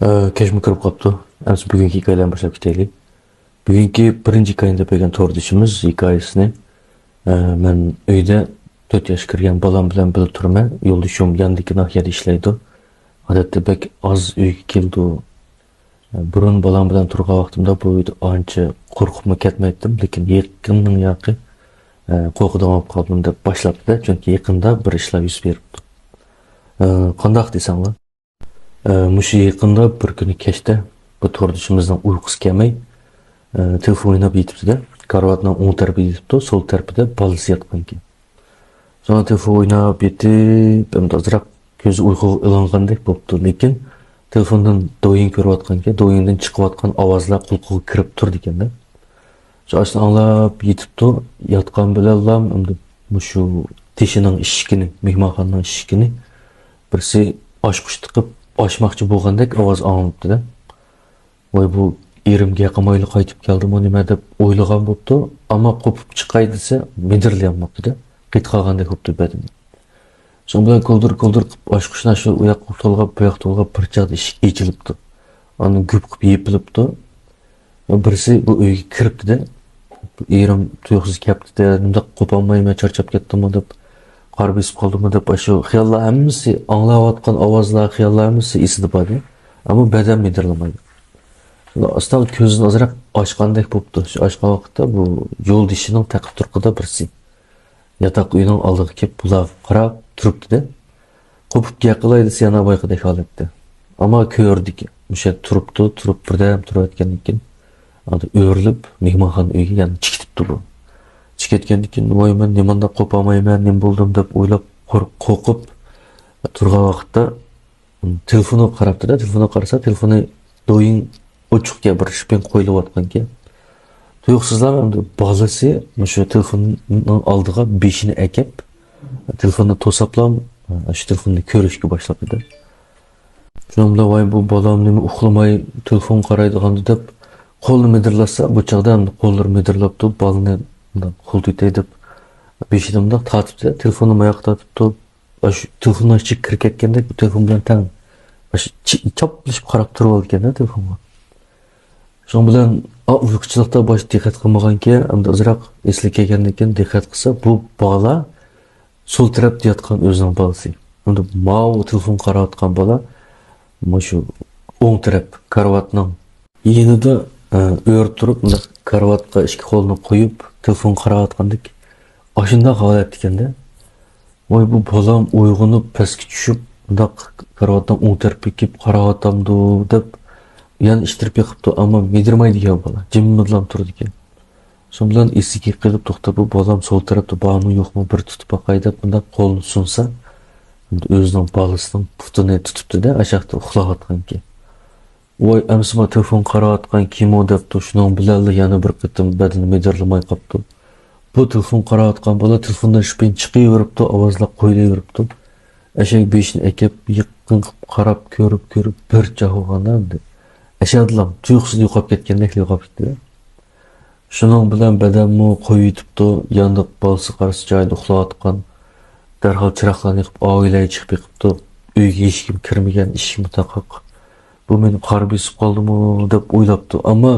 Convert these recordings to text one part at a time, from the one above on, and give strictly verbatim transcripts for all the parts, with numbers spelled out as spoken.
ئە، كەچمۇ كىرىپ قاپتۇ. ئەمسە بۈگۈنكى ھېكايىلەرنى باشلاپ كەتەيلى. بۈگۈنكى بىرىنچى ھېكايىنى دەپ بەرگەن توردىشىمىز ھېكايىسىنى، ئە، مەن ئۆيدە تۆت ياشقا كىرگەن بالام بىلەن بىللە تۇرىمەن. يولدىشىم ياندىكى ناھىيەدە ئىشلەيدۇ. ئادەتتە بەك ئاز ئۆيگە كېلىدۇ. ئە، بۇرۇن بالام بىلەن تۇرغان ۋاقتىمدا بۇ ئۆيدە ئانچە قورقۇپمۇ كەتمەيتتىم، لېكىن يېقىننىڭ ياقى، ئە، قورقىدىغان بولۇپ قالدىم دەپ باشلاپتۇ، چۈنكى يېقىندا بىر ئىشلار يۈز بېرىپتۇ. ئە، قانداق دېسەڭلار؟ ئە، مۇشۇ يېقىندا بىر كۈنى كەچتە بۇ توردىشىمىزنىڭ ئۇيقۇسى كەلمەي، ئە، تېلېفون ئويناپ يېتىپتۇ-دە، كارىۋاتنىڭ ئوڭ تەرىپىدە يېتىپتۇ، سول تەرىپىدە بالىسى ياتقانىكەن. شۇڭا تېلېفون ئويناپ يېتىپ، ئەمدى ئازراق كۆزى ئۇيقۇغا ئىلانغاندەك بوپتۇ، لېكىن تېلېفوندىن دويىڭ كۆرۈۋاتقانىكەن، دويىڭدىن چىقىۋاتقان ئاۋازلار قۇلىقىغا كىرىپ تۇرىدىكەن-دە. شۇ ئاشۇنى ئاڭلاپ يېتىپتۇ. ياتقان بىلەنلا ئەمدى مۇشۇ تېشىنىڭ ئىشىكىنى، مېھمانخانىنىڭ ئىشىكىنى بىرسى ئاچقۇچ تىقىپ ئاچماقچى بولغاندەك ئاۋاز ئاڭلىنىپتۇ-دە. ۋاي، بۇ ئېرىمگە يېقىنمايلا قايتىپ كەلدىمۇ نېمە دەپ ئويلىغان بوپتۇ، ئەمما قوپۇپ چىقاي دېسە مىدىرلىيالماپتۇ-دە، قېتىقالغاندەك بوپتۇ بەدىنى. شۇنىڭ بىلەن كولدۇر-كولدۇر قىلىپ ئاچقۇچنى شۇ ئۇياققا تولغاپ، بۇياققا تولغاپ بىر چاغدا ئىشىك ئېچىلىپتۇ. ئاندىن گۈپ قىلىپ يېپىلىپتۇ. بىرسى بۇ ئۆيگە كىرىپتۇ-دە، ئېرىم تۇيۇقسىز كەپتۇ-دە، نېمانداق قوپالمايمەن، چارچاپ كەتتىممۇ دەپ، قارا بېسىپ قالدىممۇ دەپ، ئاشۇ خىياللار ھەممىسى، ئاڭلاۋاتقان ئاۋازلار، خىياللار ھەممىسى ئېسىدە باردى. ئەمما بەدەن مىدىرلىمايدۇ. شۇنداق ئاستا كۆزىنى ئازراق ئاچقاندەك بوپتۇ. شۇ ئاچقان ۋاقىتتا بۇ يولدىشىنىڭ تەقىپ تۇرقىدا بىرسى ياتاق ئۆينىڭ ئالدىغا كېلىپ، بۇلارغا قاراپ تۇرۇپتۇ-دە. قوپۇپ گەپ قىلاي دېسە، يەنە بايىقىدەك ھالەتتە. ئەمما كۆردىكى، مۇشۇ يەردە تۇرۇپتۇ، تۇرۇپ بىردەم تۇرۇۋەتكەندىن كېيىن، ئاندىن ئۆرۈلۈپ، مېھمانخانا ئۆيگە يەنە چىقىپ كېتىپتۇ بۇ. چىقىپ كەتكەندىن كېيىن، ۋاي، مەن نېمانداق قوپالمايمەن، نېمە بولدۇم دەپ ئويلاپ، قور-، قورقۇپ تۇرغان ۋاقىتتا، تېلېفونغا قاراپتۇ-دە، تېلېفونغا قارىسا، تېلېفونى دويىڭ ئوچۇقكەن، بىر شىپىڭ قويۇلۇۋاتقانكەن. تۇيۇقسىزلا ئەمدى بالىسى مۇشۇ تېلېفوننىڭ ئالدىغا بېشىنى ئەكەپ، تېلېفوننى توساپلا، شۇ تېلېفوننى كۆرۈشكە باشلاپتۇ. شۇنىڭ بىلەن، ۋاي، بۇ بالام نېمە ئۇخلىماي تېلېفون قارايدىغاندۇ دەپ، قولىنى مىدىرلاتسا، بۇ چاغدا ئەمدى قوللىرى مىدىرلاپتۇ، بالىنى مۇنداق قولتۇتاي دەپ، بېشىنى مۇنداق تارتىپتۇ، تېلېفوننى ماياققا تارتىپتۇ. ئاشۇ تېلېفوننىڭ ئىچىگە كىرىپ كەتكەندەك، بۇ تېلېفون بىلەن تەڭ ئاشۇ چى-، چاپلىشىپ قاراپ تۇرۇۋالىدىكەن-دە تېلېفونغا. شۇنىڭ بىلەن، ئا، ئۇيقۇچىلىقتا باشتا دىققەت قىلمىغانكەن، ئەمدى ئازراق ئېسىگە كەلگەندىن كېيىن دىققەت قىلسا، بۇ بالا سول تەرەپتە ياتقان ئۆزىنىڭ بالىسى. ئەمدى ماۋۇ تېلېفون قاراۋاتقان بالا مۇشۇ ئوڭ تەرەپ كارىۋاتنىڭ يېنىدا، ئە، ئۆرە تۇرۇپ، مۇنداق كارىۋاتقا ئىككى قولىنى قويۇپ، تېلېفون قاراۋاتقاندەك ئاشۇنداق ھالەتتىكەن-دە. ۋاي، بۇ بالام ئويغىنىپ، پەسكە چۈشۈپ، مۇنداق كارىۋاتنىڭ ئوڭ تەرىپىگە كېلىپ قاراۋاتامدۇ دەپ، يەنە ئىتتىرىپ بېقىپتۇ، ئەمما مىدىرمايدىكەن بالا، جىممىدىلا تۇرىدىكەن. شۇنىڭ بىلەن ئېسىگە كېلىپ، توختاپ، بۇ بالام سول تەرەپتە بارمۇ، يوقمۇ، بىر تۇتۇپ باقاي دەپ، مۇنداق قولىنى سۇنسا، ئۆزىنىڭ بالىسىنىڭ پۇتىنى تۇتۇپتۇ-دە، ئاشاقتا ئۇخلاۋاتقانىكەن. ۋاي، ئەمسىمۇ تېلېفون قاراۋاتقان كىمۇ دەپتۇ، شۇنىڭ بىلەنلا يەنە بىر قېتىم بەدىنى مىدىرلىماي قاپتۇ. بۇ تېلېفون قاراۋاتقان بالا تېلېفوندىن شىپىن چىقىۋېرىپتۇ، ئاۋازلار قويۇلۇۋېرىپتۇ. ئەشەك بېشىنى ئەكەپ، يېقىن قىلىپ قاراپ، كۆرۈپ، كۆرۈپ، بىر چاغ بولغاندا ئەمدى ئەشەدىلام تۇيۇقسىز يوقاپ كەتكەندەك يوقاپ كېتىپتۇ. شۇنىڭ بىلەن بەدەنمۇ قويۇۋېتىپتۇ، ياندىكى بالىسى قارىسا جايىدا ئۇخلاۋاتقان. دەرھال چىراغلارنى يېقىپ، ئاۋۇ ئۆيلەرگە چىقىپ بېقىپتۇ. ئۆيگە ھېچكىم كىرمىگەن، ئىشىكمۇ تاقاق. بۇ مېنى قارا بېسىپ قالدىمۇ دەپ ئويلاپتۇ. ئەمما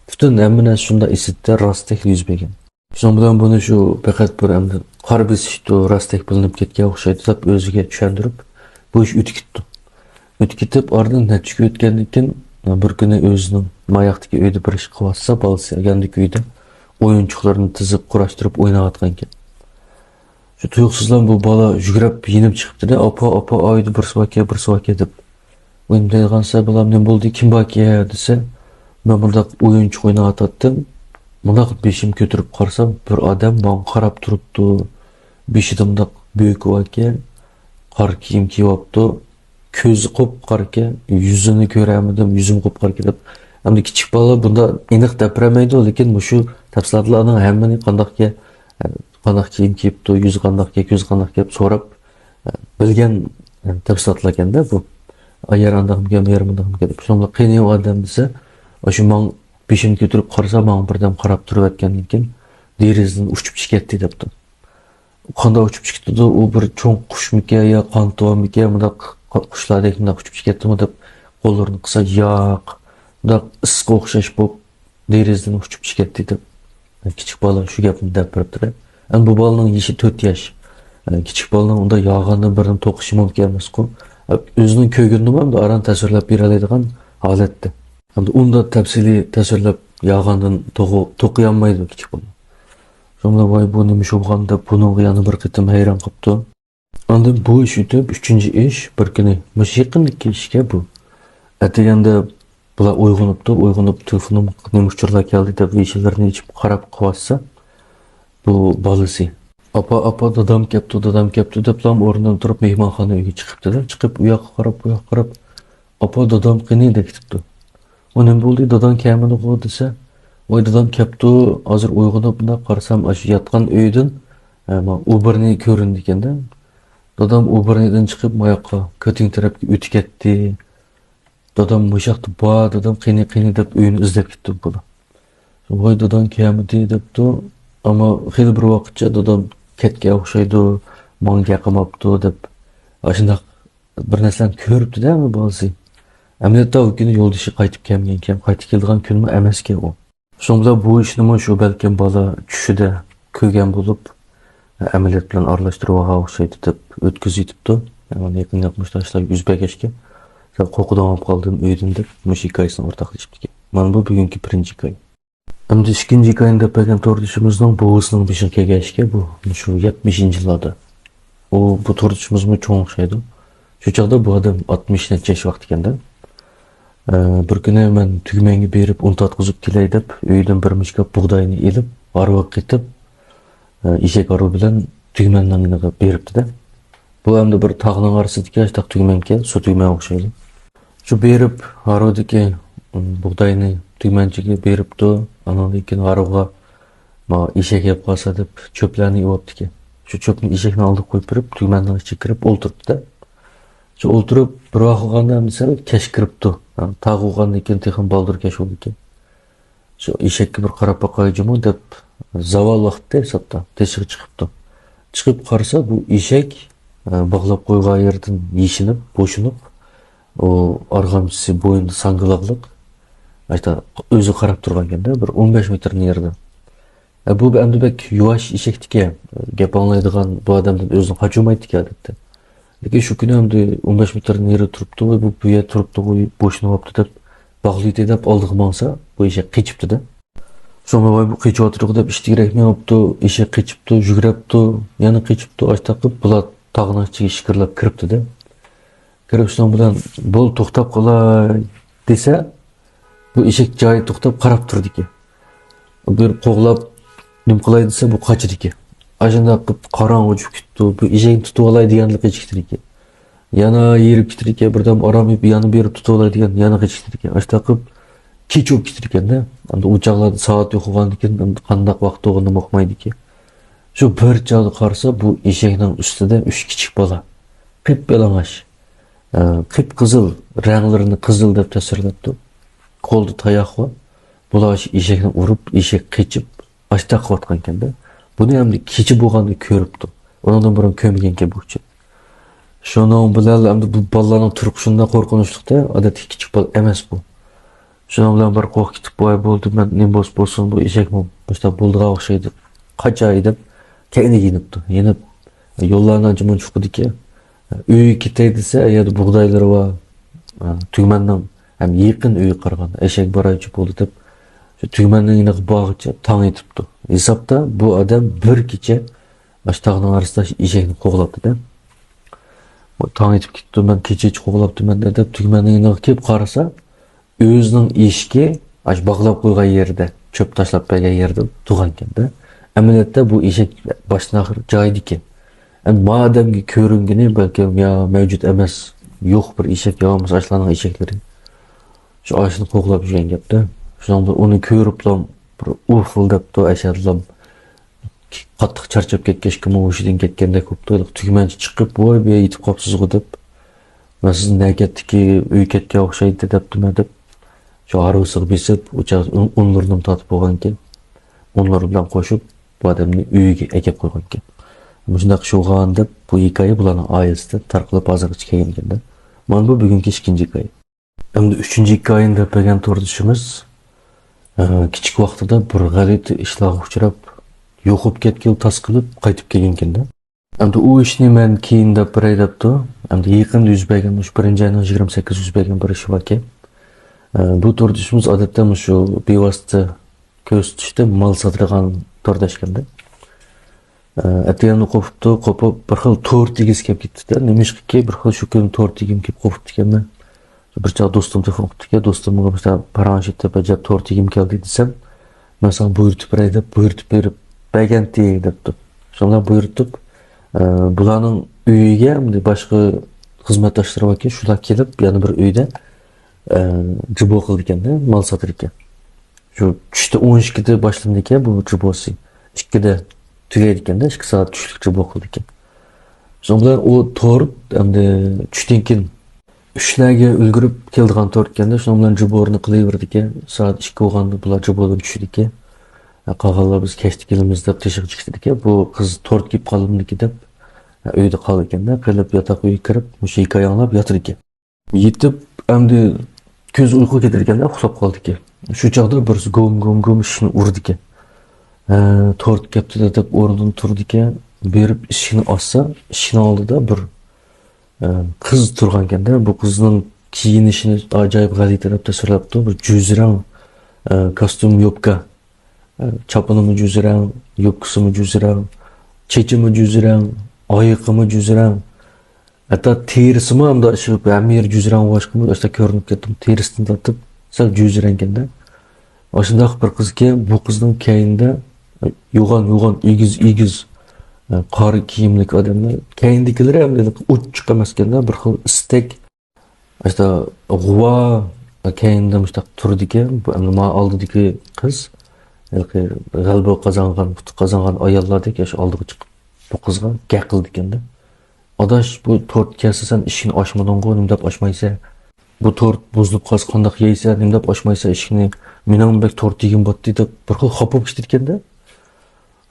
پۈتۈن ھەممە نەرسە شۇنداق ئېسىدە، راستتەكلا يۈز بەرگەن. شۇنىڭ بىلەن بۇنى شۇ پەقەت بىر ئەمدى قارا بېسىشتۇ، راستتەك بىلىنىپ كەتكەن ئوخشايدۇ دەپ ئۆزىگە چۈشەندۈرۈپ، بۇ ئىش ئۆتۈپ كېتىپتۇ. ئۆتۈپ كېتىپ، ئارىدىن نەچچە كۈن ئۆتكەندىن كېيىن، بىر كۈنى ئۆزىنىڭ ماياقتىكى ئۆيدە بىر ئىش قىلىۋاتسا، بالىسى ياندىكى ئۆيدە ئويۇنچۇقلىرىنى تىزىپ، قۇراشتۇرۇپ ئويناۋاتقانىكەن. شۇ تۇيۇقسىزلا بۇ بالا يۈگۈرۈپ يېنىپ چىقىپتۇ-دە، «ئاپا، ئاپا، ئايدا بىرسى باركەن، بىرسى باركەن» دەپ. ئوينايدىغان سەۋەب، «بالام، نېمە بولدى، كىم باركەن؟» دېسە، «مەن مۇنداق ئويۇنچۇق ئويناۋاتاتتىم. مۇنداق بېشىمنى كۆتۈرۈپ قارىسام، بىر ئادەم ماڭا قاراپ تۇرۇپتۇ. بېشىدا مۇنداق بۆكى باركەن، قارا كىيىم كىيىۋاپتۇ. كۆزى قۇپقارىكەن، يۈزىنى كۆرەلمىدىم، يۈزۈم قۇپقارىكەن» دەپ. ئەمدى كىچىك بالىلار بۇنداق ئېنىق دەپ بېرەلمەيدۇ، لېكىن مۇشۇ تەپسىلاتلارنىڭ ھەممىنى قانداقكەن، قانداق كىيىم كىيىپتۇ، يۈزى قانداقكەن، كۆزى قانداقكەن دەپ سوراپ، بىلگەن تەپسىلاتلاركەن-دە بۇ. ئايار ئانداقمىكەن، بۇيار مۇنداقمىكەن دەپ. شۇنىڭ بىلەن قېنى ئۇ ئادەم دېسە، شۇ ماڭ بېشىمنى كۆتۈرۈپ قارىسا، ماڭا بىردەم قاراپ تۇرۇۋەتكەندىن كېيىن، دېرىزىدىن ئۇچۇپ چىقىپ كەتتى دەپتۇ. قانداق ئۇچۇپ چىقىپتۇ؟ ئۇ بىر چوڭ قۇشمىكەن يا قانتۇۋانمىكەن، مۇنداق قۇشلاردەك مۇنداق ئۇچۇپ چىقىپ كەتتىمۇ دەپ قوللىرىنى قىسا ياق، مۇنداق ئىسسىققا ئوخشاش بولۇپ، دېرىزىدىن ئۇچۇپ چىقىپ كەتتى دەپ، كىچىك بالا شۇ گەپنى دەپ بېرىپتۇ-دە. ئەمدى بۇ بالىنىڭ يېشى تۆت ياش. كىچىك بالىنىڭ ئۇنداق يالغاندىن بىرنى توقۇشى مۇمكىن ئەمەسقۇ. ئۆزىنىڭ كۆرگىنىنىمۇ ئەمدى ئاران تەسۋىرلەپ بېرەلەيدىغان ھالەتتە. ئەمدى ئۇنداق تەپسىلىي تەسۋىرلەپ يالغاندىن توقۇ-، توقۇيالمايدۇ كىچىك بالا. شۇنىڭ بىلەن، ۋاي، بۇ نېمە ئىش بولغان دەپ، بۇنىڭغا يەنە بىر قېتىم ھەيران قاپتۇ. ئاندىن بۇ ئىش ئۆتۈپ، ئۈچىنچى ئىش، بىر كۈنى، مۇشۇ يېقىندىكى ئىشكەن بۇ. ئەتىگەندە بۇلار ئويغىنىپتۇ، ئويغىنىپ، تېلېفونۇمغا نېمە ئۇچۇرلار كەلدى دەپ، ۋېيشىنلىرىنى ئېچىپ قاراپ قويۇۋاتسا، بۇ بالىسى، «ئاپا، ئاپا، دادام كەپتۇ، دادام كەپتۇ» دەپلا ئورنىدىن تۇرۇپ، مېھمانخانا ئۆيگە چىقىپتۇ-دە. چىقىپ، ئۇ ياققا قاراپ، بۇ ياققا قاراپ، «ئاپا، دادام قېنى؟» دەپ كېتىپتۇ. «ئۇ نېمە بولدى؟ داداڭ كەلمىدىغۇ؟» دېسە، «ۋاي، دادام كەپتۇ، ھازىر ئويغىنىپ، مۇنداق قارىسام، ئاشۇ ياتقان ئۆيدىن، ئە، ما، ئوبورنىي كۆرۈندىكەن-دە. دادام ئوبورنىيدىن چىقىپ، ماياققا، كۆتۈڭ تەرەپكە ئۆتۈپ كەتتى. دادام مۇشاقتا بار، دادام قېنى، قېنى» دەپ ئۆينى ئىزدەپ كېتىپتۇ بۇ بالا. «ۋاي، داداڭ كەلمىدى» دەپتۇ. ئەمما خېلى بىر ۋاقىتچە دادام كەتكەن ئوخشايدۇ، ماڭا گەپ قىلماپتۇ دەپ، ئاشۇنداق بىر نەرسىلەرنى كۆرۈپتۇ-دە ئەمما بالىسى. ئەمەلىيەتتە ئۇ كۈنى يولدىشى قايتىپ كەلمىگەنكەن، قايتىپ كېلىدىغان كۈنمۇ ئەمەسكەن ئۇ. شۇنىڭ بىلەن بۇ ئىشنىمۇ شۇ بەلكىم بالا چۈشىدە كۆرگەن بولۇپ، ئەمەلىيەت بىلەن ئارىلاشتۇرۇۋالغان ئوخشايدۇ دەپ ئۆتكۈزۈۋېتىپتۇ. يەنى يېقىن ياقمىشلاشلار يۈز بەرگەچكە، سەل قورقىدىغان بولۇپ قالدىم ئۆيدىن دەپ مۇشۇ ھېكايىسىنى ئورتاقلىشىپتىكەن. مانا بۇ بۈگۈنكى بىرىنچى ھېكايە. ئەمدى ئىككىنچى ھېكايىنى دەپ بەرگەن توردىشىمىزنىڭ بوۋىسىنىڭ بېشىغا كەلگەن ئىشكەن بۇ، شۇ يەتمىشىنچى يىللاردا. ئۇ، بۇ توردىشىمىزمۇ چوڭ ئوخشايدۇ. شۇ چاغدا بۇ ئادەم ئاتمىش نەچچە ياش ۋاقتى ئىكەن-دە. ئە، بىر كۈنى مەن تۈگمەنگە بېرىپ ئۇن تارتقۇزۇپ كېلەي دەپ، ئۆيدىن بىر مۇشكاپ بۇغداينى ئېلىپ، ھارۋىغا قېتىپ، ئە، ئېشەك ھارۋا بىلەن تۈگمەننىڭ يېنىغا بېرىپتۇ-دە. بۇ ئەمدى بىر تاغنىڭ ئارىسىدىكى ئاشتاق تۈگمەنكەن، سۇ تۈگمەن ئوخشايدۇ. شۇ بېرىپ، ھارۋىدىكى، ئىم، بۇغداينى تۈگمەنچىگە بېرىپتۇ. ئانىڭدىن كېيىن ھارۋىغا، ما، ئېشەك يەپ قالسا دەپ، چۆپلەرنى يۇۋاپتىكەن. شۇ چۆپنى ئېشەكنىڭ ئالدىغا قويۇپ بېرىپ، تۈگمەننىڭ ئىچىگە كىرىپ ئولتۇرۇپتۇ-دە. شۇ ئولتۇرۇپ، بىر ۋاق بولغاندا ئەمدى سەل كەچ كىرىپتۇ. تاغ بولغاندىن كېيىن تېخىمۇ بالدۇر كەچ بولىدىكەن. شۇ ئېشەككە بىر قاراپ باقاي جۇمۇ دەپ، زاۋال ۋاقتى ھېسابتا تېشىغا چىقىپتۇ. چىقىپ قارىسا، بۇ ئېشەك، ئە، باغلاپ قويغان يېرىدىن يېشىنىپ، بوشىنىپ، ئۇ ئارغامچىسى بوينىدا ساڭگىلاقلىق، ئاشتا ئۆزى قاراپ تۇرغانكەن-دە، بىر ئون بەش مېتىر نېرىدا. ئە، بۇ ئەمدى بەك يۇۋاش ئېشەكتىكەن، گەپ ئاڭلايدىغان بۇ ئادەمدىن ئۆزىنى قاچۇرمايدىكەن ئادەتتە. لېكىن شۇ كۈنى ئەمدى ئون بەش مېتىر نېرى تۇرۇپتۇ، ۋاي، بۇ، بۇ يەردە تۇرۇپتۇغۇ، بوشىنىۋاپتۇ دەپ باغلىيتى دەپ ئالدىغا ماڭسا، بۇ ئېشەك قېچىپتۇ-دە. شۇڭا، ۋاي، بۇ قېچىۋاتىدىغۇ دەپ ئىتتىكرەكمۇ بوپتۇ، ئېشەك قېچىپتۇ، يۈگرەپتۇ، يەنە قېچىپتۇ، ئاشتاق قىلىپ بۇلار تاغنىڭ ئىچىگە شىكىرلاپ كىرىپتۇ-دە. كىرىپ شۇنىڭ بىلەن، «بول، توختاپ قالاي» دېسە، بۇ ئېشەك جايىدا توختاپ قاراپ تۇرىدىكەن. بىر قوغلاپ، نېمە قىلاي دېسە، بۇ قاچىدىكەن. ئاشۇنداق قىلىپ قاراڭغۇ چۈشۈپ كېتىپتۇ. بۇ ئېشەكنى تۇتۇۋالاي دېگەندىلا قېچىپ كېتىدىكەن. يەنە ھېرىپ كېتىدىكەن، بىردەم ئارام ئېلىپ، يەنە بېرىپ تۇتۇۋالاي دېگەن، يەنە قېچىپ كېتىدىكەن. ئاشۇنداق قىلىپ كېچە بولۇپ كېتىدىكەن-دە. ئەمدى ئۇ چاغلاردا سائەت يوق بولغاندىكىن، ئەمدى قانداق ۋاقىت بولغىنىنى ئۇقمايدىكەن. شۇ بىر چاغدا قارىسا، بۇ ئېشەكنىڭ ئۈستىدە ئۈچ كىچىك بالا. قىپيالىڭاچ. ئە، قىپقىزىل، رەڭلىرىنى قىزىل دەپ تەسۋىرلەپتۇ. قولدا تاياق بار. بۇلار ئاشۇ ئېشەكنى ئۇرۇپ، ئېشەك قېچىپ، ئاشتاق قىلىۋاتقانكەن-دە. بۇنى ئەمدى كېچە بولغاندا كۆرۈپتۇ. ئۇنىڭدىن بۇرۇن كۆرمىگەنكەن بۇ ئىشنى. شۇنىڭ بىلەن ئەمدى بۇ بالىلارنىڭ تۇرقى شۇنداق قورقۇنچلۇق-تە، ئادەتتىكى كىچىك بالا ئەمەس بۇ. شۇنىڭ بىلەن بىر قورقۇپ كېتىپ، ۋاي بولدى، مەن نېمە بولسا بولسۇن، بۇ ئېشەكمۇ مۇشۇنداق بولىدىغان ئوخشايدۇ، قاچاي دەپ كەينىگە يېنىپتۇ. يېنىپ، يوللارنى ئانچە-مۇنچە ئۇقىدىكەن. ئۆيگە كېتەي دېسە، ئۇ يەردە بۇغدايلىرى بار. تۈگمەننىڭ ھەم يېقىن ئۆيگە قارىغاندا، ئېشەك بارايچۇ بولدى دەپ، شۇ تۈگمەننىڭ يېنىغا بارغۇچە تاڭ ئېتىپتۇ. ھېسابتا بۇ ئادەم بىر كېچە ئاشۇ تاغنىڭ ئارىسىدا ئېشەكنى قوغلاپتۇ-دە. «تاڭ ئېتىپ كېتىپتۇ، مەن كېچىچە قوغلاپتىمەن» دەپ، تۈگمەننىڭ يېنىغا كېلىپ قارىسا، ئۆزىنىڭ ئېشىكى ئاشۇ باغلاپ قويغان يېرىدە، چۆپ تاشلاپ بەرگەن يېرىدە تۇرغانىكەن-دە. ئەمەلىيەتتە بۇ ئېشەك باشتىن ئاخىر جايىدىكەن. ئەمدى ما ئادەمگە كۆرۈنگىنى بەلكىم يا مەۋجۇت ئەمەس، يوق بىر ئېشەك يا بولمىسا ئاشۇلارنىڭ ئېشەكلىرى. شۇ ئاشۇنى قوغلاپ يۈرگەن گەپتە. شۇنىڭ بىلەن ئۇنى كۆرۈپلا بىر ئۇھىلداپتۇ، ئەشەدىلا قاتتىق چارچاپ كەتكەچكىمۇ ھوشىدىن كەتكەندەك بوپتۇ. تۈگمەنچى چىقىپ، «ۋاي، بۇ يەر يېتىپ قاپسىزغۇ» دەپ، «مەن سىزنى نەگەتتىكى ئۆيگە كەتكەن ئوخشايدۇ» دەپتىمەن دەپ، شۇ ھارۋىسىغا بېسىپ، ئۇ چاغ ئۇن-، ئۇنلىرىنىمۇ تارتىپ بولغانىكەن. ئۇنلىرى بىلەن قوشۇپ، بۇ ئادەمنى ئۆيىگە ئەكەپ قويغانىكەن. مۇشۇنداق ئىش بولغان دەپ، بۇ ھېكايە بۇلارنىڭ ئائىلىسىدە تارقىلىپ ھازىرغىچە كەلگەنىكەن-دە. مانا بۇ بۈگۈنكى ئىككىنچى ھېكايە. ئەمدى ئۈچىنچى ھېكايىنى دەپ بەرگەن توردىشىمىز، ئە، كىچىك ۋاقتىدا بىر غەلىتە ئىشلارغا ئۇچراپ، يوقاپ كەتكىلى تاس قىلىپ قايتىپ كەلگەنكەن-دە. ئەمدى ئۇ ئىشنى مەن كېيىن دەپ بېرەي دەپتۇ. ئەمدى يېقىندا يۈز بەرگەن، مۇشۇ بىرىنچى ئاينىڭ يىگىرمە سەككىزى يۈز بەرگەن بىر ئىش باركەن. ئە، بۇ توردىشىمىز ئادەتتە مۇشۇ بىۋاسىتە كۆرسىتىشتە مال ساتىدىغان تورداشكەن-دە. ئەتىگەندە قوپۇپتۇ، قوپۇپ بىر خىل تورت يېگۈسى كېلىپ كېتىپتۇ. نېمىشقىكى بىر خىل شۇ كۈنى تورت يېگۈم كېلىپ قوپۇپتىكەن. بىر چاغ دوستۇم تېلېفون قىپتىكەن، دوستۇم ماڭا مۇشۇنداق پاراڭلىشىپ، ئەجەب تورت يېگۈم كەلدى دېسەم، مەن ساڭا بۇيرۇتۇپ بېرەي دەپ بۇيرۇتۇپ بېرىپ بەرگەنتى دەپتۇ. شۇنداق بۇيرۇتۇپ، ئە، بۇلارنىڭ ئۆيىگە ئەمدى باشقا خىزمەتداشلىرى باركەن، شۇلار كېلىپ يەنە بىر ئۆيدە، ئە، جىبو قىلىدىكەن-دە، مال ساتىدىكەن. شۇ چۈشتە ئون ئىككىدە باشلىنىدىكەن بۇ جىبوسى. ئىككىدە تۈگەيدىكەن-دە، ئىككى سائەت چۈشلۈك جىبو قىلىدىكەن. شۇنىڭ بىلەن ئۇ تورت ئەمدى چۈشتىن كېيىن ئۈچلەرگە ئۈلگۈرۈپ كېلىدىغان تورت ئىكەن-دە، شۇنىڭ بىلەن جىبورىنى قىلىۋېرىدىكەن. سائەت ئىككى بولغاندا بۇلار جىبودىن چۈشىدىكەن. قالغانلار بىز كەچتە كېلىمىز دەپ تېشىغا چىقىشىدىكەن. بۇ قىز تورت كېلىپ قالدىمىكىن دەپ ئۆيدە قالىدىكەن-دە، قېلىپ ياتاق ئۆيگە كىرىپ مۇشۇ ھېكايە ئاڭلاپ ياتىدىكەن. يېتىپ، ئەمدى كۆز ئۇيقۇغا كېتىدىكەن-دە، ئۇخلاپ قالىدىكەن. شۇ چاغدا بىرسى گوم، گوم، گوم ئىشىكنى ئۇرىدىكەن. ھە، تورت كەپتۇ دەپ ئورنىدىن تۇرىدىكەن. بېرىپ ئىشىكنى ئاچسا، ئىشىكنىڭ ئالدىدا بىر، ئە، قىز تۇرغانكەن-دە. بۇ قىزنىڭ كىيىنىشىنى ئاجايىپ غەلىتە دەپ تەسۋىرلەپتۇ. بىر جۈزرەڭ، ئە، كاستيۇم يوپكا. چاپىنىمۇ جۈزرەڭ، يوپكىسىمۇ جۈزرەڭ، چېچىمۇ جۈزرەڭ، ئايىقىمۇ جۈزرەڭ. ھەتتا تېرىسىمۇ ئەمدى شۇ ھەممە يېرى جۈزرەڭ بولغاچقىمۇ ئۆزى كۆرۈنۈپ كەتتىم. تېرىسىدىن تارتىپ سەل جۈزرەڭكەن-دە. ئاشۇنداق بىر قىزكەن، بۇ قىزنىڭ كەينىدە يوغان، يوغان، ئېگىز، ئېگىز، قارا كىيىملىك ئادەملەر. كەينىدىكىلىرى ئەمدى ئوچۇق ئەمەسكەن-دە، بىر خىل ئىستەك ئاشتا غۇۋا كەينىدە مۇشتاق تۇرىدىكەن. بۇ ئەمدى ما ئالدىدىكى قىز، ھېلىقى غەلىبە قازانغان، ئۇتۇق قازانغان ئاياللاردەك ئاشۇ ئالدىغا چىقىپ، بۇ قىزغا گەپ قىلىدىكەن-دە. «ئاداش، بۇ تورت كەلسە سەن ئىشىكنى ئاچمىدىڭغۇ، نېمە دەپ ئاچمايسەن؟ بۇ تورت بۇزۇلۇپ قالسا قانداق يەيسەن، نېمە دەپ ئاچمايسەن ئىشىكنى؟ مېنىڭ بەك تورت يېگۈم باتتى» دەپ بىر خىل خاپا بولۇپ كېتىدىكەن-دە.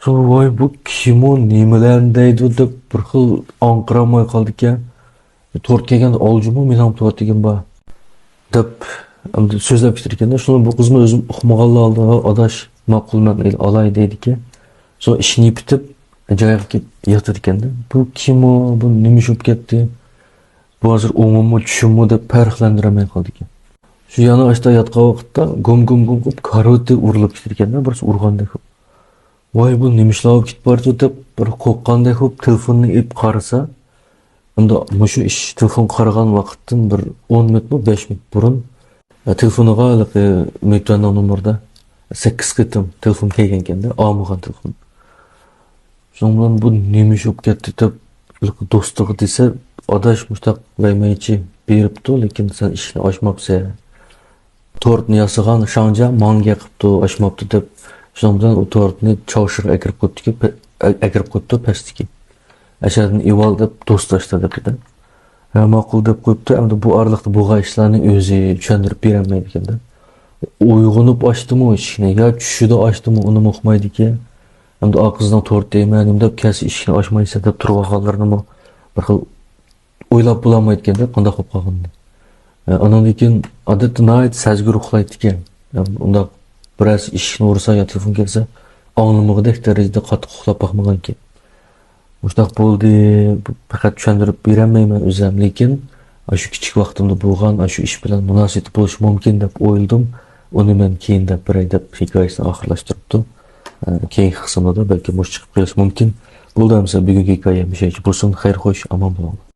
شۇ، ۋاي، بۇ كىمۇ، نېمىلەرنى دەيدۇ دەپ بىر خىل ئاڭقىرالماي قالدىكەن. تورت كەلگەندە ئالجىمۇ، مېنىڭ تورت يېگۈم بار دەپ ئەمدى سۆزلەپ كېتىدىكەن-دە. شۇنى بۇ قىزمۇ ئۆزى ئۇقمىغانلا ھالدا، ئاداش، ماقۇل، مەن ئالاي دەيدىكەن. شۇ ئىشىنى پۈتۈپ جايىغا كېلىپ ياتىدىكەن-دە. بۇ كىمۇ، بۇ نېمە ئىش بولۇپ كەتتى؟ بۇ ھازىر ئوڭۇممۇ، چۈشۈممۇ دەپ پەرقلەندۈرەلمەي قالدىكەن. شۇ يەنە ئاشتا ياتقان ۋاقىتتا گۇم گۇم گۇم قىلىپ كارىۋىتى ئۇرۇلۇپ كېتىدىكەن-دە، بىرسى ئۇرغاندەك. ۋاي، بۇ نېمە ئىشلار بولۇپ كېتىپ بارىدۇ دەپ بىر قورققاندەك بولۇپ تېلېفوننى ئېلىپ قارىسا، ئەمدى مۇشۇ ئىش تېلېفون قارىغان ۋاقىتتىن بىر ئون مىنۇتمۇ، بەش مىنۇت بۇرۇن، ئە، تېلېفونىغا ھېلىقى مۆتىۋەرنىڭ نومۇرىدا سەككىز قېتىم تېلېفون كەلگەنكەن-دە، ئالمىغان تېلېفون. شۇنىڭ بىلەن بۇ نېمە ئىش بولۇپ كەتتى دەپ، ھېلىقى دوستىغا دېسە، ئاداش، مۇشتاق ۋەيمەيچى بېرىپتۇ، لېكىن سەن ئىشىكنى ئاچماپسەن. تورتنى ياسىغان شاڭجيا ماڭا گەپ قىپتۇ، ئاچماپتۇ دەپ، شۇنىڭ بىلەن ئۇ تورتنى چاۋشىغا ئەكىرىپ قويۇپتىكەن، پە-، ئە-، ئەكىرىپ قويۇپتۇ پەستىكى. ئەشەدىن ئېۋال دەپ دوست ئاشتا دەپتۇ-دە. ھە، ماقۇل دەپ قويۇپتۇ. ئەمدى بۇ ئارىلىقتا بولغان ئىشلارنى ئۆزى چۈشەندۈرۈپ بېرەلمەيدىكەن-دە. ئويغىنىپ ئاچتىمۇ ئىشىكنى، يا چۈشىدە ئاچتىمۇ، ئۇنىمۇ ئۇقمايدىكەن. ئەمدى ئا قىزنىڭ تورت دەيمەن، نېمە دەپ كەلسە ئىشىكنى ئاچمايسەن دەپ تۇرۇۋالغانلىرىنىمۇ بىر خىل ئويلاپ بولالمايدىكەن-دە، قانداق بولۇپ قالغىنىنى. ئە، ئاندىن كېيىن ئادەتتە ناھايىتى سەزگۈر ئۇخلايدىكەن. ئۇنداق بىرەرسى ئىشىكنى ئۇرسا يا تېلېفون كەلسە، ئاڭلىمىغۇدەك دەرىجىدە قاتتىق ئۇخلاپ باقمىغانىكەن. مۇشۇنداق بولدى، پەقەت چۈشەندۈرۈپ بېرەلمەيمەن ئۆزۈم، لېكىن ئاشۇ كىچىك ۋاقتىمدا بولغان، ئاشۇ ئىش بىلەن مۇناسىۋىتى بولۇشى مۇمكىن دەپ ئويلىدىم. ئۇنى مەن كېيىن دەپ بېرەي دەپ ھېكايىسىنى ئاخىرلاشتۇرۇپتۇ. ئە، كېيىنكى قىسىملاردا بەلكىم مۇشۇ چىقىپ قېلىشى مۇمكىن. بولدى ئەمىسە، بۈگۈنكى ھېكايە مۇشۇ يەرگىچە بولسۇن. خەير خوش، ئامان بولۇڭلار.